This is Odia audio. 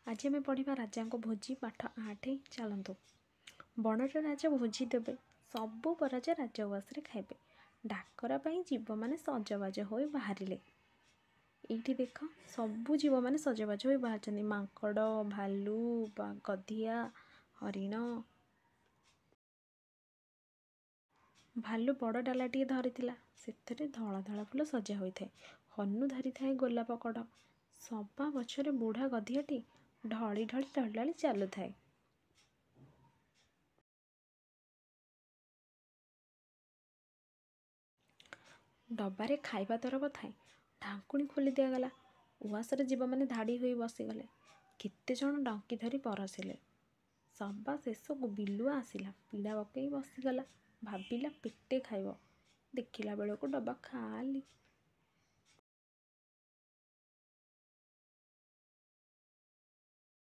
ଆଜି ଆମେ ପଢ଼ିବା ରାଜାଙ୍କ ଭୋଜି, ପାଠ 8। ଚାଲନ୍ତୁ। ବଣରେ ରାଜା ଭୋଜି ଦେବେ। ସବୁ ପରାଜା ରାଜଉଆସରେ ଖାଇବେ। ଡାକରା ପାଇଁ ଜୀବମାନେ ସଜବାଜ ହୋଇ ବାହାରିଲେ। ଏଇଠି ଦେଖ, ସବୁ ଜୀବମାନେ ସଜବାଜ ହୋଇ ବାହାରିଛନ୍ତି। ମାଙ୍କଡ଼, ଭାଲୁ, ଗଧିଆ, ହରିଣ। ଭାଲୁ ବଡ଼ ଡାଲାଟିଏ ଧରିଥିଲା। ସେଥିରେ ଧଳା ଧଳା ଫୁଲ ସଜା ହୋଇଥାଏ। ହନୁ ଧରିଥାଏ ଗୋଲାପ କଢ଼। ସବା ପଛରେ ବୁଢ଼ା ଗଧିଆଟି ଢଳି ଢଳି ଢଳି ଢଳି ଚାଲୁଥାଏ। ଡବାରେ ଖାଇବା ଦରବ ଥାଏ। ଢାଙ୍କୁଣୀ ଖୋଲି ଦିଆଗଲା। ଉଆସରେ ଜୀବମାନେ ଧାଡ଼ି ହୋଇ ବସିଗଲେ। କେତେଜଣ ଡଙ୍କି ଧରି ପରସିଲେ। ସବା ଶେଷକୁ ବିଲୁଆ ଆସିଲା। ପିଡ଼ା ପକେଇ ବସିଗଲା। ଭାବିଲା ପେଟେ ଖାଇବ। ଦେଖିଲା ବେଳକୁ ଡବା ଖାଲି।